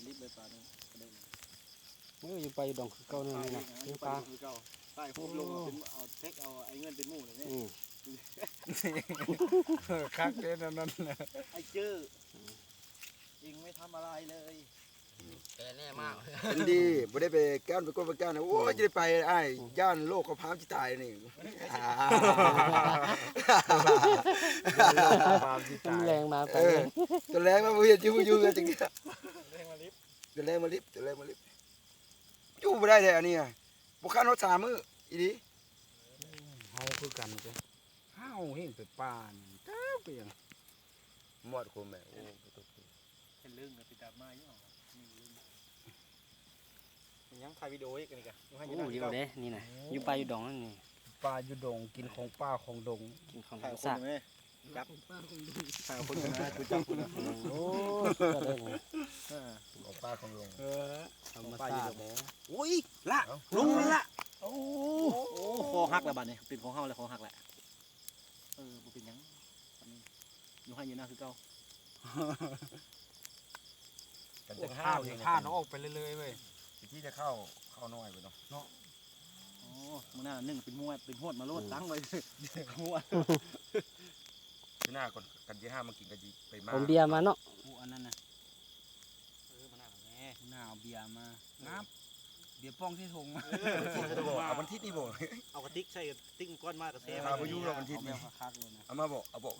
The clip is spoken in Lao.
ລິບໄປປານີ້ກະເດີນ ເອີ ຢູ່ປ່າຢູ່ດອງຄືເກົ່ານີ້ນະ ຍັງປາ ປາຄືເກົ່າ ປາໂຮມລົງເອົາເປັນ ເອົາແທັກເອົາໄອ້ເງິນເປັນໝູ່ນີ້ ອືມ ຄັກເດ້ແນວນັ້ນ ໄອ້ເຈີ້ ເອງໄມ່ທຳອະໄລເລີຍ ແຕ່ແນ່ມາກ ເປັນດີ ບໍ່ໄດ້ໄປກ້ານໄປກົດໄປກ້ານ ໂອ້ຍ ຈະໄດ້ໄປອ້າຍ ຢ້ານໂລກເຂົາພາມຊິຕາຍນີ້ ຢ້ານໂລກເຂົາພາມຊິຕາຍ ແລງມາໄປ ເອີ ຕອນແລງມາບໍ່ເຫັນຢູ່ ຢູ່ເຮືອນຈັກເທື່ອ ແລງມາລິບ ແຕ່ແລງມາລິບ ແຕ່ແລງມາລິບ ຢູ່ບໍ່ໄດ້ເດ້ອັນນີ້ ບໍ່ຄັນຮອດສາມມື້ ອີ່ຫຼີ ເຮົາຄືກັນເດ້ ເຮົາເຮັງໄປປ່ານີ້ ຈັກເປັນຫຍັງ ມອດຄົນແມ່ ໂອ້ ເຫັນເລື່ອງກໍໄປຈັບມາຢູ່ ນີ້ເລື່ອງ ຍັງຖ່າຍວິດີໂອອີກ ອັນນີ້ກະ ໂອ້ ຢູ່ເດ້ນີ້ນະ ໂອ້ ຢູ່ປ່າຢູ່ດອງນັ້ນນີ້ ປ່າຢູ່ດອງ ກິນຂອງປ່າຂອງດົງ ກິນຂອງ ຖ່າຍຄົນ ທຳມະຊາດ ແມ່ ຈັບ ຂອງປ່າຂອງດົງ ຂອງຄົນນະ ຄືຈັບຄົນນະ ໂອ້ ເອີ ຂອງປ່າຂອງດົງ ເອີ ທຳມະຊາດ ໂອ້ຍ ລະ ເອົ້າ ລົງລະ ໂອ້ ໂອ້ ຄໍຫັກລະບາດນີ້ ເປັນຂອງເຮົາແລ້ວ ຄໍຫັກລະ ເອີ ບໍ່ເປັນຫຍັງ ອັນນີ້ ຢູ່ໄຮ່ຢູ່ນາຄືເກົ່າ ກັນ ໂອ້ ຈັ່ງຫ້າມ ທ່ານ ທ່ານອອກໄປເລື້ອຍໆເວີຍ ທີ່ຈະເຂົ້າ ເຂົ້ານ້ອຍໄປເນາະ ເນາະ ໂອ້ ມື້ໜ້າໜຶ່ງເປັນຮວດ ເປັນຮວດມາໂລດ ອືມ ຕັ້ງໄວ້ ຮວດ ຢູ່ໜ້າກ່ອນ ກັນຊິຫາມາກິນ ກັນຊິໄປມາ ເອົາເບຍມາເນາະ ໂອ້ ອັນນັ້ນນະ ເອີ ມື້ໜ້າແມ່ ມື້ໜ້າເອົາເບຍມາ ເອີ ງາມ ເບຍປ່ອງໃສ່ຖົງມາ ເອີ ເອົາວັນທິດນີ້ບໍ່ ເອົາກະຕິກໃສ່ ຕິກກ້ອນມາກະແຊ ເອີ ບໍ່ຢູ່ດອກວັນທິດນີ້ ເອົາແບບຄັກໆເລີຍນະ ເອົາມາບໍ່ ເອົາບໍ່